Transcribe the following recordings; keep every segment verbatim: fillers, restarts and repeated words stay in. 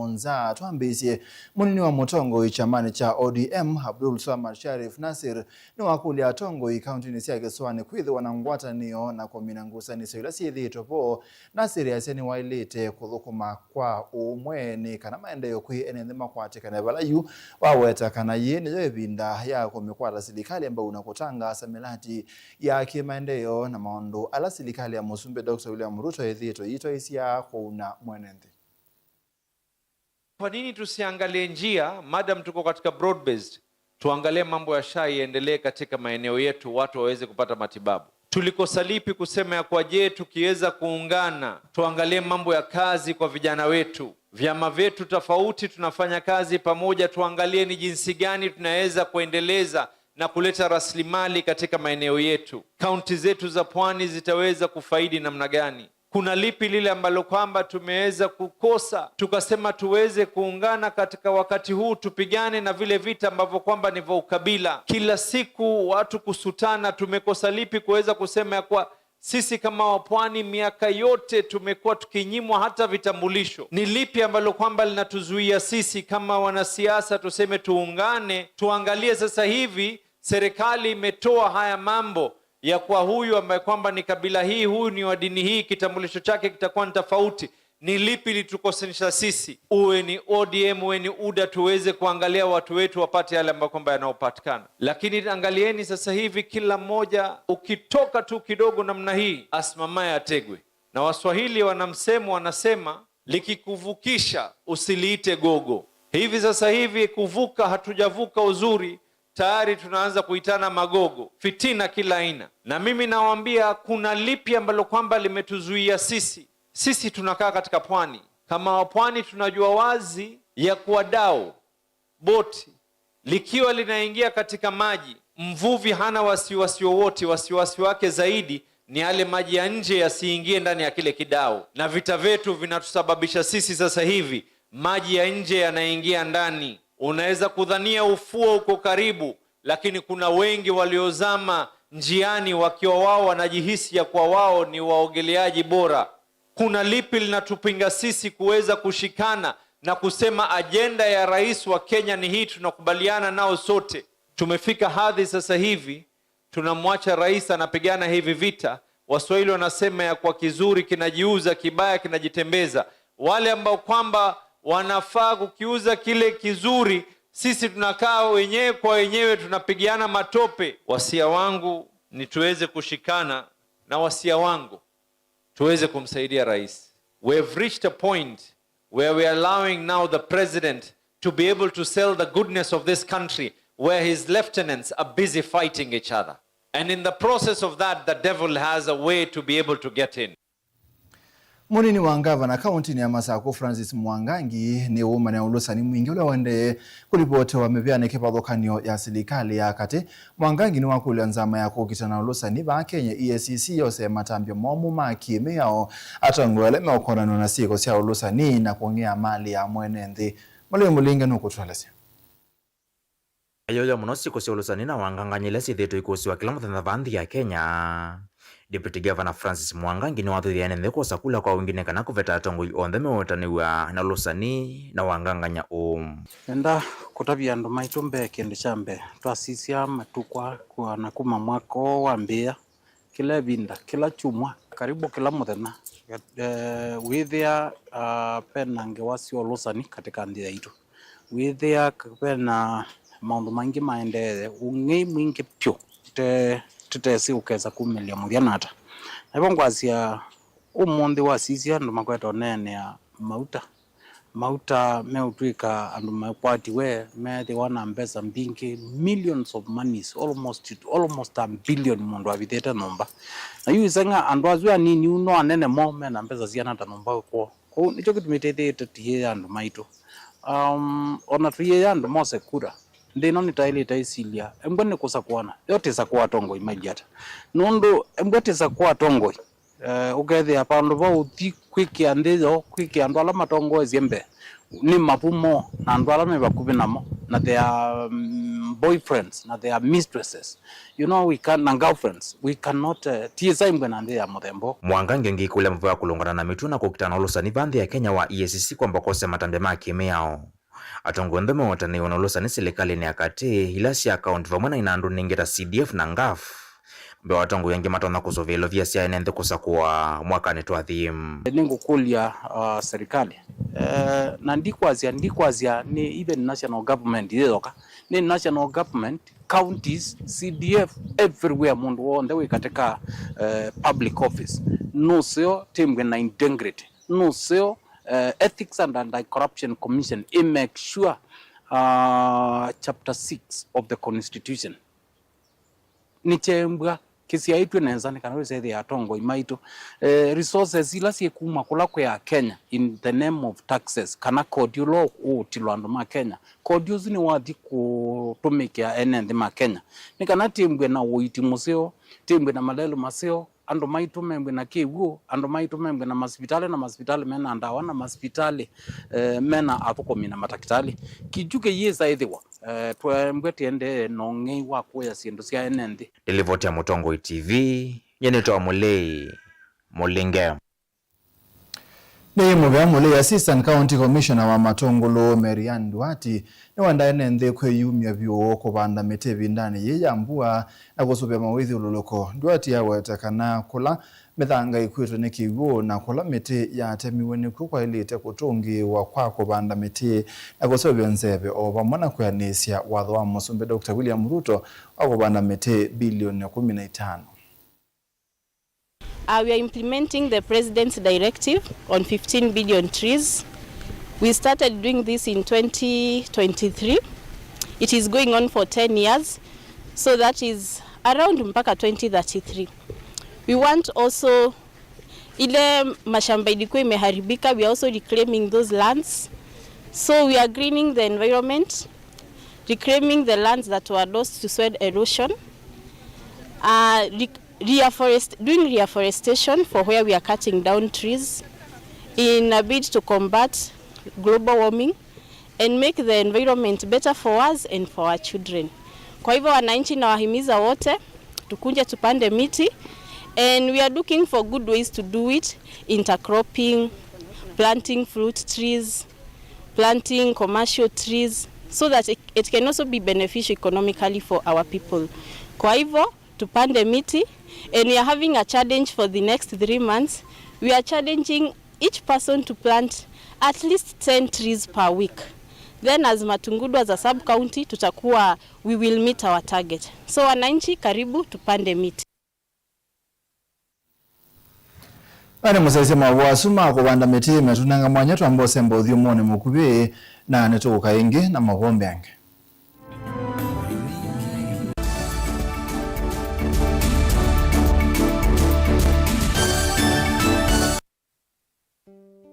Nza. Twambĩĩsye, mũnini wa mũtongoi kyamanĩ kya O D M, Abdul Swamad Sharif Nasir, nĩwakũlya atongoi kauntinĩ sya Kĩsũanĩ kwĩthĩwa na ngwatanĩo na kũmina ngusanĩsyo ila syĩthĩĩtwe vo. Nasir asya nĩwaĩlĩte kũthũkũma kwa ũũmwe nĩ kana maendeeo kwĩ ene nthĩ makwatĩkane vala yu, waweta kana yĩĩ nĩyo ĩvinda ya kũmĩkwata silikalĩ mbau na kũtangaasa mĩlati ya kĩmaendeeo na maũndũ ala silikalĩ ya Mũsumbĩ Doctor William Ruto ĩthĩĩtwe yĩtwaĩsya kũuna mwene nthĩ. Kwa nini tusiangalie njia, madam tuko katika broad based, tuangalie mambo ya SHA iendelee katika maeneo yetu, watu waweze kupata matibabu? Tulikosa lipi kusema ya kwa, je, tukiweza kuungana, tuangalie mambo ya kazi kwa vijana wetu, vyama vyetu tofauti tunafanya kazi pamoja, tuangalie ni jinsi gani tunaweza kuendeleza na kuleta rasilimali katika maeneo yetu. Kaunti zetu za pwani zitaweza kufaidi namna gani? Kuna lipi lile ambalo kwamba tumeweza kukosa, tukasema tuweze kuungana katika wakati huu, tupigane na vile vita ambavyo kwamba ni vya ukabila? Kila siku watu kusutana, tumekosa lipi kuweza kusema ya kwa sisi kama wapwani miaka yote tumekuwa tukinyimwa hata vitambulisho? Ni lipi ambalo kwamba linatuzuia sisi kama wanasiasa tuseme tuungane, tuangalie sasa hivi serikali imetoa haya mambo ya kwa huyu ambaye kwamba ni kabila hii, huyu ni wa dini hii, kitambulisho chake kitakuwa ni tofauti. Ni lipi litukosanisha sisi? Uwe ni O D M, uwe ni UDA, tuweze kuangalia watu wetu wapate yale ambayo kwamba yanaopatikana. Lakini angalieni sasa hivi, kila mmoja ukitoka tu kidogo namna hii, asimamaye ategwe. Na Waswahili wana msemo, wanasema, likikuvukisha usiliite gogo. Hivi sasa hivi kuvuka, hatujavuka uzuri, tayari tunaanza kuitana magogo, fitina kila aina. Na mimi nawaambia, kuna lipi ambalo kwamba limetuzuia sisi? Sisi tunakaa katika pwani. Kama wapwani tunajua wazi ya kuwa dau, boti likiwa linaingia katika maji, mvuvi hana wasiwasi wowote. Wasiwasi wake zaidi ni yale maji ya nje yasiingie ndani ya kile kidau. Na vita vyetu vinatusababisha sisi sasa hivi maji ya nje yanaingia ndani. Unaweza kudhania ufuo uko karibu, lakini kuna wengi waliozama njiani wakiwa wao wanajihisi ya kuwa wao ni waogeleaji bora. Kuna lipi linatupinga sisi kuweza kushikana na kusema ajenda ya rais wa Kenya ni hii, tunakubaliana nao sote? Tumefika hadhi sasa hivi tunamwacha rais anapigana hivi vita. Waswahili wanasema ya kwa kizuri kinajiuza, kibaya kinajitembeza. Wale ambao kwamba wanafaa kukiuza kile kizuri, sisi tunakaa wenyewe kwa wenyewe tunapigiana matope. Wasia wangu ni tuweze kushikana, na wasia wangu tuweze kumsaidia rais. We have reached a point where we are allowing now the president to be able to sell the goodness of this country, where his lieutenants are busy fighting each other. And in the process of that, the devil has a way to be able to get in. Mũnini wa ngavana kauntinĩ ya Masakũ, Francis Mwangangi, nĩwũmanya ũlũsani mwingĩ ũla ũendee kũlivotewa mĩvĩanĩ kĩvathũkany'o ya silikalĩ ya katĩ. Mwangangi nĩwakũlya nzama ya kũkita na ũlũsani vaa Kenya, E A C C, yose matambya momũ ma kĩ-mĩao atongoi ala meũkonanw'a na syĩko sya ũlũsani na kũng'ea malĩ ya mwene nthĩ. Mũlei Mũlinge nũkũtũelesya. Ayoya mũno syĩko sya ũlũsani na wangangany'a ila syĩthĩĩtwe ikũsĩwa kĩla mũthenya vaa nthĩ ya Kenya. Deputy Governor Francis Mwangangi nĩwathuthya ene nthĩ kwosa kula kwa wingĩ nĩ kana kũveta atongoi onthe meũetanĩw'a na ũlũsani na wangangany'a ũũ. Nenda kũtavya andũ maitũ mbee, kĩndũ kya mbee, twasisya matukũ aa na kuma mwaka ũũ wambĩĩa, kĩla ĩvinda, kĩla kyumwa, karibu kĩla mũthenya, eh, wĩthĩa, ah, vena ngewa sya ũlũsani katika nthĩ yaitũ. Wĩthĩa vena maũndũ maingĩ maendee, ũng'ei mwingĩ vyũ, tũte-, tũtesĩ ũkesa kumĩlya mũthya nata. Na vo ngwasya, ũmũnthĩ wasisya andũ makwete ũneenea mauta. Mauta meũtw'ĩka andũ makwatiwe, meethĩwa na mbesa mbingĩ, millions of monies, almost, almost a billion mũndũ avithĩte nyũmba. Na yu iseng'a andũ asu anini yu no anene mo mena mbesa siana ta nyũmba kwoo. Kwoou nĩkyo kĩtumi tĩthĩĩte tũyĩya andũ maitũ. Um, ona tũyĩya andũ mose kura, nthĩ ĩno nĩtaĩlĩte ĩsilya, embwa nĩ kũsakũana, yo tĩsakũa atongoi mailye ata? Nũndũ embwa tĩsakũa atongoi, eh, ũkethĩa vandũ va ũthi kwĩkĩa nthĩ yo, kwĩkĩa andũ ala matongoesye mbee, Nĩ mavumo na andũ ala me vakuvĩ namo, na their, um, boyfriends na their mistresses, you know, we can, na girlfriends, we cannot, uh, ti ĩsa ĩmbwe na nthĩ ya mũthemba ũũ. Mwangangi angĩkũlya mavũa kũlũngana na mĩtuo na kũkitana na ũlũsani va nthĩ ya Kenya wa E A C C kwamba kwosa matambya ma kĩmĩao. Atongoi onthe meũtanĩiwe na ũlũsani silikalĩnĩ ya katĩ, ila sya kaunti vamwe na ina andũ ningĩ ta C D F na ngaf. Mbee wa atongoi angĩ matonya kũsũvĩa ilovia sya ene nthĩ kũsakũa mwakanĩ twathi. Nĩngũkũlya, uh, serikali, eh, na ndikwasya, ndikwasya nĩ even national government yĩyoka, nĩ national government, counties, C D F, everywhere, mũndũ w'onthe wĩ katika, eh, public office nũseo tembwe na integrity, nũseo, eh, Ethics and Anti-Corruption Commission ĩ make sure, uh, chapter six of the constitution nĩkyembwa kĩsyaĩtw'e nesa, nĩ kana wĩsethĩa atongoi maitũ, eh, resources ila syĩkuma kũla kwĩ Akenya in the name of taxes, kana kodi ũla ũũtilwa andũ ma Kenya, kodi ũsu nĩwathi kũtũmĩkĩa ene nthĩ ma Kenya, nĩ kana tĩmbwe na ũiiti mũseo, tĩmbwe na malelũ maseo, andũ maitũ membwe na kĩw'ũ, andũ maitũ membwe na masivitalĩ, na masivitalĩ mena ndawa, na masivitalĩ, eh, mena athũkũmi na matakĩtalĩ. Kĩu kĩyĩsa ĩthĩwa, eh, twembwe tĩendee na ũng'ei wa kũya syĩndũ sya ene nthĩ. Nĩ livoti ya Mũtongoi T V, nyie nĩtawa Mũlei Mũlinge. Nĩ mũvea Mũlei, Assistant County Commissioner wa Matũngũlũ, Mary Ann Nduati, nĩwendaa ene nthĩ kwĩyumya vyũ kũvanda mĩtĩ ĩvindanĩ yĩĩ ya mbua na kũsũvĩa mawĩthyũlũlũko. Nduati aweta kana kũla mĩthanga ĩkw'ĩtwe nĩ kĩw'ũ na kũla mĩtĩ yatemiwe nĩkw'o kwaĩlĩte kũtũngĩĩwa kwa kũvanda mĩtĩ na kũseũvya nzeve, o vamwe na kwĩanĩsya watho wa Mũsumbĩ Doctor William Ruto wa kũvanda mĩtĩ bilioni kũmi na itano. Uh, we are implementing the President's directive on fifteen billion trees. We started doing this in twenty twenty-three. It is going on for ten years, so that is around mpaka twenty thirty-three. We want also, ile mashamba ilikuwa imeharibika, we are also reclaiming those lands. So we are greening the environment, reclaiming the lands that were lost to soil erosion. Uh, rec- reforest-, doing reforestation for where we are cutting down trees in a bid to combat global warming and make the environment better for us and for our children. Kwa hivyo, wananchi, nawahimiza wote tukunje tupande miti, and we are looking for good ways to do it, intercropping, planting fruit trees, planting commercial trees, so that it, it can also be beneficial economically for our people. Kwa hivyo, tupande miti, and we are having a challenge for the next three months. We are challenging each person to plant at least ten trees per week. Then as Matungulu as a sub-county, tutakuwa, we will meet our target. So wananchi, karibu tupande miti. Aya nĩ mũsyaĩĩsya maũvoo asu ma kũvanda mĩtĩ metũnenga mwanya twamba ũsemba ũthyũmũnĩ mũkuvĩ, na nĩtũũka ĩngĩ na maũvoo mbeange.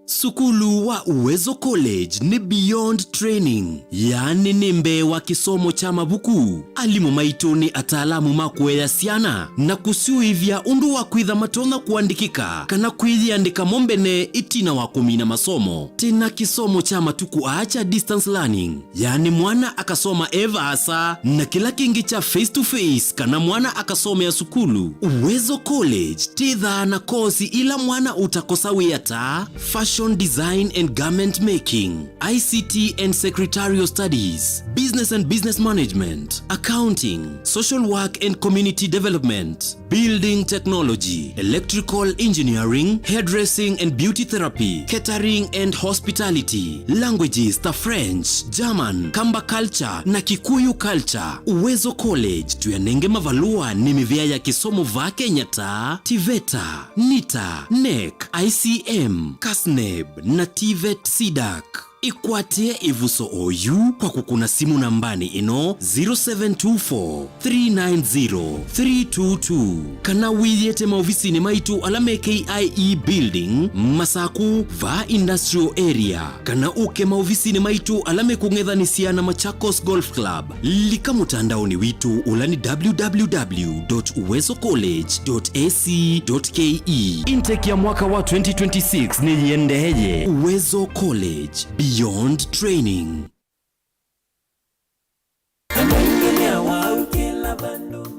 Sukulu wa Uwezo College nĩ beyond training, yaani nĩ mbee wa kĩsomo kya mavuku. Alimũ maitũ nĩ ataalamu ma kũea syana na kũsyũĩvya ũndũ wa kwĩtha matonya kũandĩkĩka kana kwĩyĩandĩka mo mbene ĩtina wa kũmina masomo. Twĩ na kĩsomo kya matukũ aa kya distance learning, yaani mwana akasoma e vaasa, na kĩla kĩngĩ kya face to face kana mwana akasomea sukulu. Uwezo College twĩthaa na kosi ila mwana ũtakosa wĩa ta fashion design and garment making, I C T and secretarial studies, business and business management, accounting, social work and community development, building technology, electrical engineering, hairdressing and beauty therapy, catering and hospitality, languages ta French, German, Kamba culture na Kikuyu culture. Uwezo College tũyanenge mavalũa nĩ mĩvĩa ya kĩsomo vaa Kenya ta TVETA, NITA, NEC, I C M, KASNEB na TVET CDAC. Ĩkwatĩe ĩvuso oyu kwa kũkũna simũ nambanĩ ĩno, zero seven two four, three nine zero, three two two, kana wĩyĩte maovisinĩ maitũ ala me K I E Building, Masaku, vaa Industrial Area, kana ũke maovisinĩ maitũ ala mekũng'ethanĩsya na Machakos Golf Club. Lika mũtandaonĩ witũ ũla nĩ W W W dot uwezo college dot A C dot K E. Intake ya mwaka wa twenty twenty-six nĩyĩendeeye. Uwezo College. Beyond Training.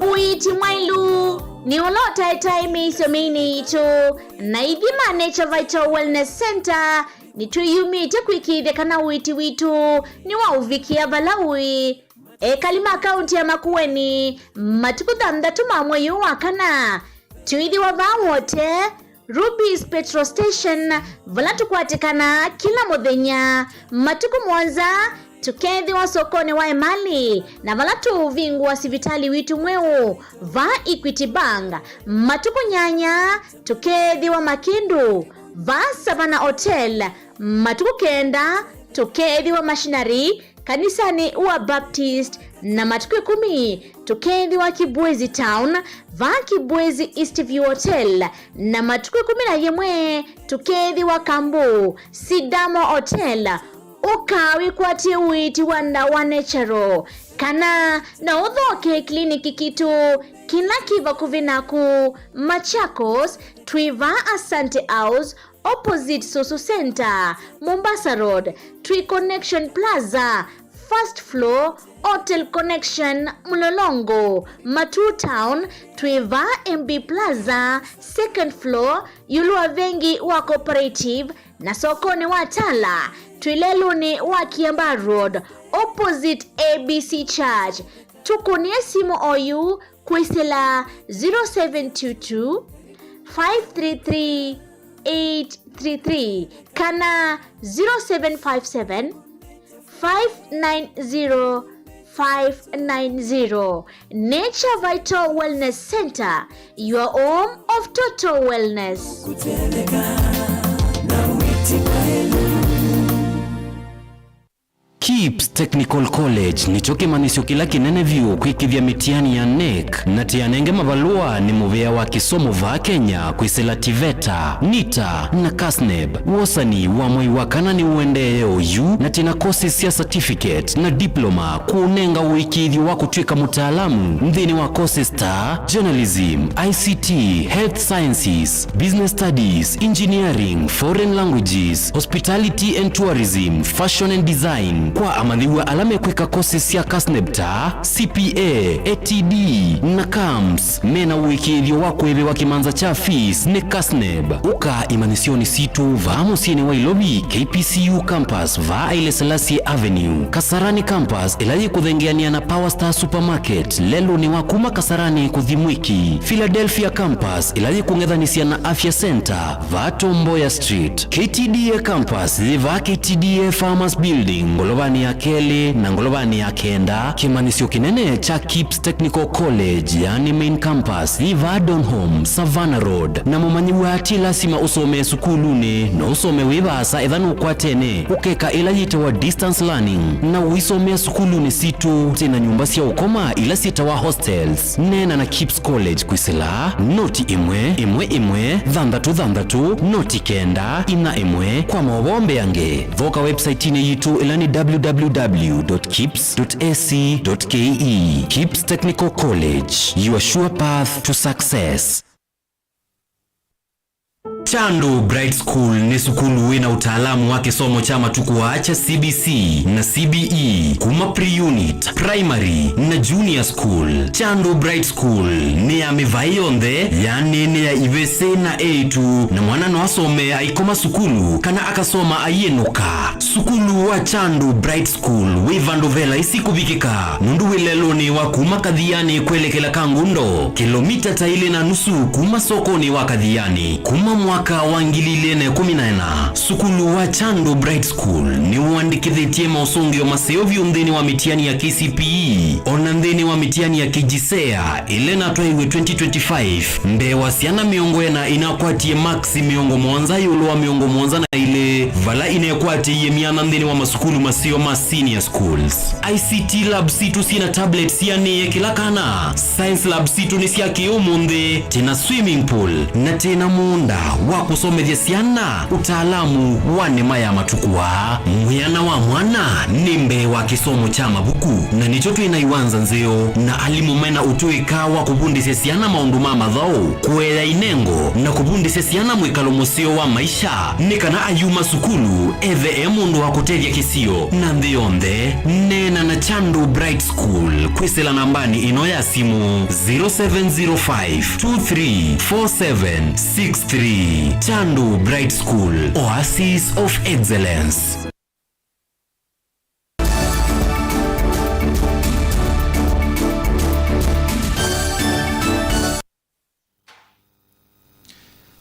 Ũiiti mwailu nĩ ũla ũtaetae mĩisyo mĩinĩ yitũ, na ithyĩ ma Nature Vital Wellness Center nĩtwĩyumĩtye kũĩkĩĩthya kana ũiiti witũ nĩwaũvikĩa vala ũĩ. Ekali ma kaũntĩ ya Makueni, matukũ thanthatũ ma mwei ũũ wa kana, twĩthĩwa vaa Wote, Ruby's Petrol Station, vala tũkwatĩkanaa kĩla mũthenya. Matukũ mũonza, tũkethĩwa sokonĩ wa Emali, na vala tũũvingũa sivitalĩ witũ mweũ vaa Equity Bank. Matukũ nyanya, tũkethĩwa Makindu vaa Savannah Hotel. Matukũ kenda, tũkethĩwa Machinery, kanisanĩ wa Baptist, na matukũ ĩkũmi tũkethĩwa Kibwezi Town, vaa Kibwezi East View Hotel, na matukũ ĩkũmi na yĩmwe tũkethĩwa Kambu, Sidamo Hotel. Ũka wĩkwatĩe ũiiti wa ndawa natural, kana no ũthoke kliniki kitũ kĩla kĩ vakuvĩ naku. Machakos, twĩ vaa Asante House, opposite Susu Center, Mombasa Road, twĩ Connection Plaza, first floor, Hotel Connection, Mlolongo, Matuu Town, twĩ vaa M B Plaza, second floor, ĩũlũ wa vengi wa Cooperative, na sokonĩ wa Tala, twĩ lelũnĩ wa Kiambaa Road, opposite A B C Church. Tũkũnĩe simũ oyu kwĩsĩla zero seven two two, five three three, eight three three kana zero seven five seven, five nine zero, five nine zero. Nature Vital Wellness Center, your home of total wellness. KIPS Technical College nĩkyo kĩmanyĩsyo kĩla kĩnene vyũ kwĩkĩthya mĩtiani ya NEC, na tĩanenge mavalũa nĩ mũvĩa wa kĩsomo vaa Kenya kwĩsĩla TVETA, NITA, na KASNEB. Wosani wa mwei wa kana nĩũendee oyu, na twĩna courses sya certificate na diploma kũũnenga ũĩkĩĩthyo wa kũtw'ĩka mũtaalamu nthĩnĩ wa courses ta journalism, I C T, health sciences, business studies, engineering, foreign languages, hospitality and tourism, fashion and design. Kwa amanyĩw'a ala mekwĩka courses sya KASNEB ta C P A, A T D, na CAMS, mena ũĩkĩĩthyo wa kũĩvĩwa kĩmanza kya fees nĩ KASNEB. Ũka imanyĩsyonĩ sitũ vaa mũsyĩnĩ wa Ilovi, K P C U campus, vaa Haile Selassie Avenue, Kasarani campus, ĩla yĩkũthengeanĩa na Power Star Supermarket, lelũnĩ wa kuma Kasarani kũthi Mwiki, Philadelphia campus, ĩla yĩkũng'ethanĩsya na Afya Center, vaa Tom Mboya Street, K T D A campus, yĩ vaa K T D A Farmers Building, ngolovanĩ ya kelĩ na ngolovanĩ ya kenda. Kĩmanyĩsyo kĩnene kya KIPS Technical College, yani main campus, yĩ vaa Donholm, Savannah Road. Na mũmanyĩw'a ti lasima ũsomee sukulunĩ, no ũsome wĩ vaasa etha nũkwatene, ũkeka ĩla yĩtawa distance learning, na ũisomea sukulunĩ sitũ. Twĩna nyũmba sya ũkoma ila syĩtawa hostels. Neena na KIPS College kwĩsĩla noti ĩmwe ĩmwe ĩmwe thanthatũ thanthatũ noti kenda inya ĩmwe. Kwa maũvoo mbeange, thoka website-inĩ yitũ ĩla nĩ W W W dot kips dot A C dot K E. KIPS Technical College, your sure path to success. Chandu Bright School nĩ sukulu wĩ na ũtaalamu wa kĩsomo kya matukũ aa kya C B C na C B E kuma pre-unit, primary, na junior school. Chandu Bright School nĩ ya mĩvaĩ yonthe, yaani nĩ ya ivĩsĩ na eĩtu, na mwana no asome aikoma sukulu kana akasoma aiĩnũka. Sukulu wa Chandu Bright School wĩ vandũ ve laisi kũvikĩka, nũndũ wĩ lelũnĩ wa kuma Kathiani kwelekela Kangundo, kĩlomita ta ilĩ na nusu kuma sokonĩ wa Kathiani. Kuma mwaka wa ngili ilĩ na ĩkũmi na ĩna, sukulu wa Chandu Bright School nĩũandĩkĩthĩtye maũsũngĩo maseo vyũ nthĩnĩ wa mĩtiani ya K C P E, o na nthĩnĩ wa mĩtiani ya KJSEA ĩla ĩnatwaĩiwe twenty twenty-five. Mbee wa syana mĩongo ĩna inakwatie maksi mĩongo mũonza ĩũlũ wa mĩongo mũonza na ilĩ, vala inekwatĩie myanya nthĩnĩ wa masukulu maseo ma senior schools. I C T lab sitũ syĩ na tablets sianĩe kĩla kana. Science lab sitũ nĩ sya kĩ-ũmũnthĩ, twĩ na swimming pool, na twĩ na mũũnda wa kũsomethya syana ũtaalamu wa nĩma ya matukũ aa. Mwĩana wa Mwana nĩ mbee wa kĩsomo kya mavuku, na nĩkyo twĩ na iwanza nzeo na alimũ mena ũtũĩka wa kũvundĩsya syana maũndũ ma mathaũ, kũea inengo, na kũvundĩsya syana mwĩkalo mũseo wa maisha, nĩ kana ayuma sukulu ethe e mũndũ wa kũtethya kĩsio na nthĩ yonthe. Neena na Chandu Bright School kwĩsĩla nambanĩ ĩno ya simũ, zero seven zero five two three four seven six three. Chandu Bright School, Oasis of Excellence.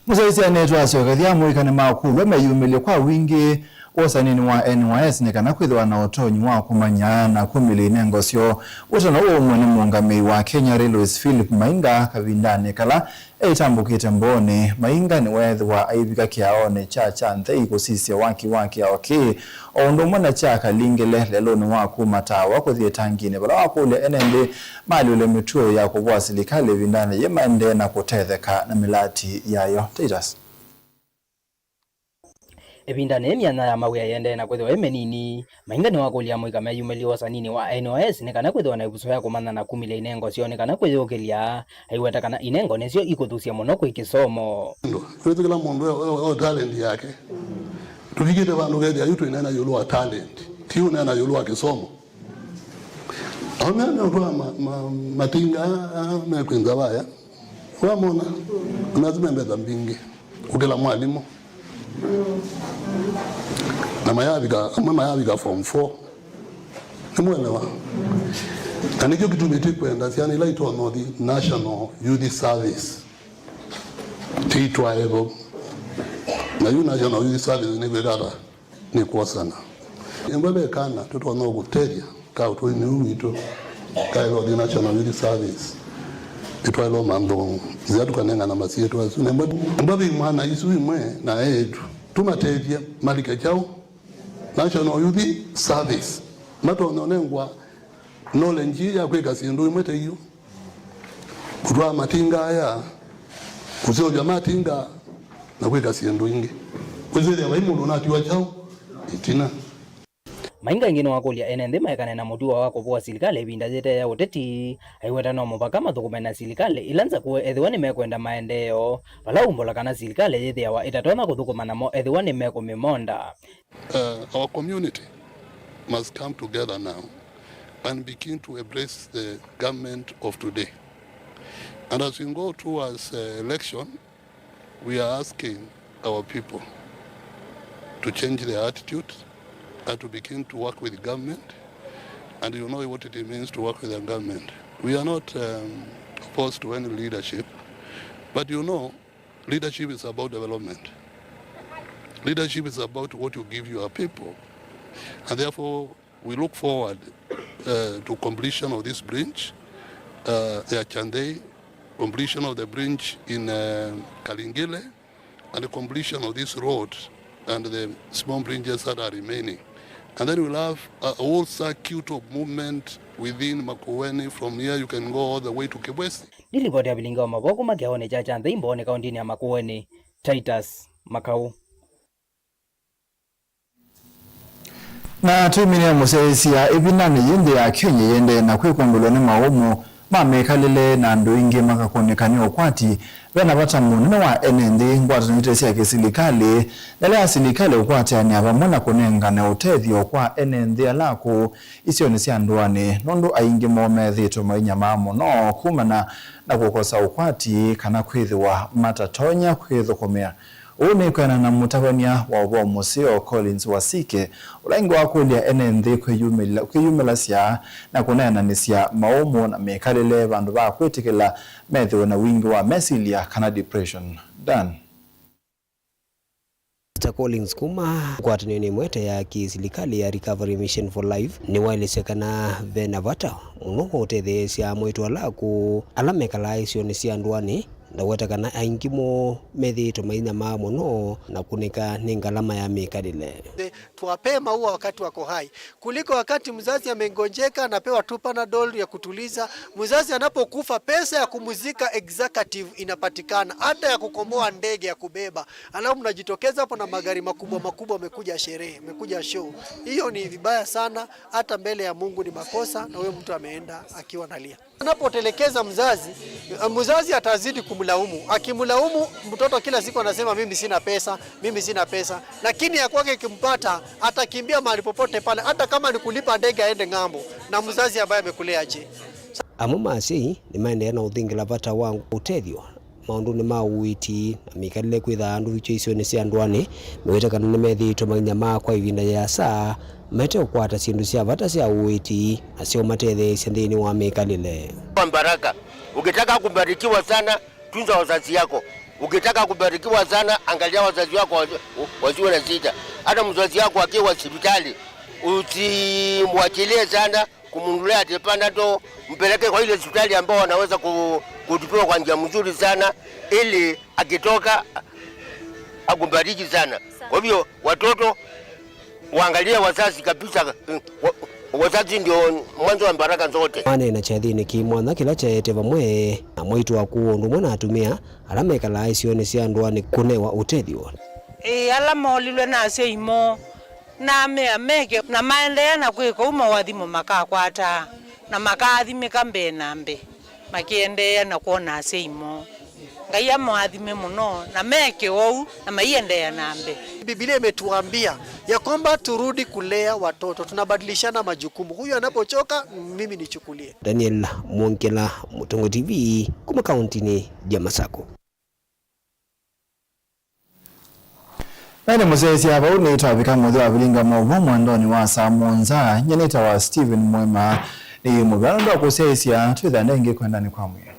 Mũsyaĩĩsya nĩtwasyokethya amũika nĩmakũlw'a meyumĩlye kwa wingĩ wosaninĩ wa N Y S nĩ kana kwĩthĩwa na ũtonyi wa kũmanya na kumĩlya inengo syoo. Ũtano ũũ mwene mũũngamĩi wa Kenya Railways Philip Mainga kavindanĩ kala Eitambũkĩte Mbooni, Mainga nĩweethĩwa aivika kĩaonĩ kya Kyanthei kũsisya waki wa kĩao kĩĩ, o ũndũ ũmwe na kya Kalingile lelũnĩ wa kuma Tawa kũthi ĩtanginĩ, vala wakũlya ene nthĩ maalyũle mĩtuo ya kũvoa silikalĩ ĩvindanĩ yĩĩ maendee na kũtetheka na mĩlati yayo. Titus. Ĩvindanĩ yĩĩ myanya ya mawĩa yĩendee na kwĩthĩwa yĩ mĩnini. Mainga nĩwakũlya amũika meyumĩlye wosaninĩ wa N Y S nĩ kana kwĩthĩwa na ĩvuso ya kũmanya na kumĩlya inengo syoo nĩ kana kwĩyũkĩlya, aiweta kana inengo nĩsyo ikũthusya mũno kwĩ kĩsomo. Twĩsĩ kĩla mũndũ e, e, e talent yake. Tũvikĩte vandũ kethĩa yu twĩneena ĩũlũ wa talent, ti ũneena ĩũlũ wa kĩsomo. Aũme meũtwaa ma, ma, matinga aa mekwĩnza vaya. Wamona? Nasi me mbesa mbingĩ kũkĩla mwalimũ. Na mayavika, amwe mayavika form four. Nĩmwelewa? Na nĩkyo kĩtumi tĩkwenda syana ila itonya ũthi National Youth Service. Tĩitwae vo. Na yu National Youth Service nĩkwĩka ata? Nĩ kwosana. Ĩmwe ve kana tũtonya kũtethya ka ũtũinĩ ũũ witũ kaĩlwa ũthi National Youth Service. Ĩtwaĩlwa manthu nzĩa tũkanengana masyĩtwa asu. Na ĩmwe, ĩmwe ve imwana isu imwe na eĩtu. Tũmatethye malike kyaũ? National Youth Service. Matonya ũnengwa knowledge ya kwĩka syĩndũ imwe ta iu. Kũtwaa matinga aya, kũseũvya matinga, na kwĩka syĩndũ ingĩ. Kwĩsĩthĩa vai mũndũ ũnatiwa kyaũ ĩtina. Mainga ĩngĩ nĩwakũlya ene nthĩ maekane na mũtuo wa kũvũa silikalĩ ĩvinda yĩte ya ũteti, aiweta no mũvaka mathũkũme na silikalĩ ila nzakũe ethĩwa nĩmekwenda maendeeo, vala umbũla kana silikalĩ yĩthĩawa ĩtatonya kũthũkũma namo ethĩwa nĩmekũmĩmonda. Uh, our community must come together now and begin to embrace the government of today. And as we go towards, uh, election, we are asking our people to change their attitude and to begin to work with government. And you know what it means to work with a government. We are not, um, opposed to any leadership, but you know, leadership is about development. Leadership is about what you give your people. And therefore, we look forward, uh, to completion of this bridge, uh, ya Chandei, completion of the bridge in, uh, Kalingile, and the completion of this road and the small bridges that are remaining. And then we'll have a whole circuit of movement within Makueni. From here, you can go all the way to Kibwezi. Nĩ livoti ya vilingi wa mavoo kuma kĩaonĩ kya Kyanthei Mbooni kaũntĩnĩ ya Makueni, Titus Makau. Na tũimĩnĩa mũsyaĩĩsya, ĩvindanĩ yĩĩ nthĩ ya Kenya yĩendee na kwĩkũmbĩlwa nĩ maũmũ ma mĩkalĩle, na andũ aingĩ makakũnĩka nĩ ũkwati. Ve na vata mũnene wa ene nthĩ, ngwatanĩo ite sya kĩsilikalĩ, na ĩla ya silikalĩ ũkwatĩanĩa vamwe na kũnengane ũtethyo kwa ene nthĩ ala akũũ isionĩ sya ndũanĩ, nũndũ aingĩ moo methĩĩtwe mainyamaa mũno kumana na kũkosa ũkwati kana kwĩthĩwa matatonya kwĩthũkũmĩa. Ũu nĩ kwĩanana na mũtavany'a wa ũvoo mũseo Collins Wasike, ũla ĩngĩ wakũlya ene nthĩ kwĩyumĩla-, kwĩyumĩlasya na kũneenanĩsya maũmũ na mĩkalĩle vandũ va kwĩtĩkĩla methĩwe na wingĩ wa mesilya kana depression. Dan. Mister Collins kuma ngwatanĩonĩ ĩmwe ĩte ya kĩsilikalĩ ya Recovery Mission for Life nĩwaelesya kana ve na vata mũno wa ũtetheesya amwe aitũ ala akũũ ala mekalaa isionĩ sya ndũanĩ Ndaweta kana aingĩ moo methĩĩtwe mainyamaa mũno na kunĩka nĩ ngalama ya mĩkalĩle. Tuwapee maua wakati wako hai, kuliko wakati mzazi amegonjeka, anapewa tu Panadol ya kutuliza. Mzazi anapokufa, pesa ya kumzika executive inapatikana, hata ya kukomboa ndege ya kubeba. Alafu mnajitokeza hapo na magari makubwa makubwa, amekuja sherehe, amekuja show. Hiyo ni vibaya sana, hata mbele ya Mungu ni makosa, na huyo mtu ameenda akiwa analia. Anapotelekeza mzazi, mzazi atazidi kumlaumu. Akimlaumu mtoto kila siku anasema, "Mimi sina pesa, mimi sina pesa." Lakini ya kwake ikimpata, atakimbia mahali popote pale, hata kama ni kulipa ndege aende ng'ambo, na mzazi ambaye amekulea je? Amwe ma asyai nĩmaendeea na ũthingĩla vata wa ũtethyo maũndũnĩ ma ũiiti na mĩkalĩle kwĩtha andũ vikyũ isionĩ sya ndũanĩ, mewĩte kana nĩmethĩĩtwe mainyamaa kwa ĩvinda yĩasa mate ũkwata syĩndũ sya vata sya ũiiti na syo matetheesya nthĩnĩ wa mĩkalĩle. Kwa baraka. Ukitaka kubarikiwa sana, tunza wazazi yako. Ukitaka kubarikiwa sana, angalia wazazi wako wasi-, wasiwe na shida. Hata mzazi wako akiwa hospitali, usimwachilie sana, kumnunulia ati Panadol, mpeleke kwa ile hospitali ambao wanaweza ku-, kutibiwa kwa njia mzuri sana, ili akitoka akubariki sana. Kwa hivyo, watoto, waangalie wazazi kabisa, wa-, wazazi ndio mwanzo wa baraka zote. Maneena kyathĩnĩ kĩ mwanya kĩla kyaete vamwe na mwaitũ wa kũũ ũndũ ũmwe na atumĩa ala mekalaa isionĩ sya ndũanĩ kũnewa ũtethyo. Ĩĩ, ala moolilwe na asyai moo, namea meke na maendeea na kwĩka ũu, maũathimo makakwataa na makaathimĩka mbee na mbee, makĩendeea na kwona asyai moo. Ngai amaathime mũno na meke ũu na maiendeea na mbee. Biblia imetuambia ya kwamba turudi kulea watoto, tunabadilishana majukumu. Huyu anapochoka, mimi nichukulie. Daniel Mwongela, Mũtongoi T V, kuma kauntinĩ ya Masakũ. Na nĩ mũsyaĩĩsya vau nĩtwavika mũthya wa vilinga maũvoo mwendonĩ wa saa mũonza. Nyie nĩtawa Stephen Mwema. Nĩ mũvea nũndũ wa kũsyaĩĩsya, twĩthane ĩngĩ kwendanĩ kwa mwĩĩ.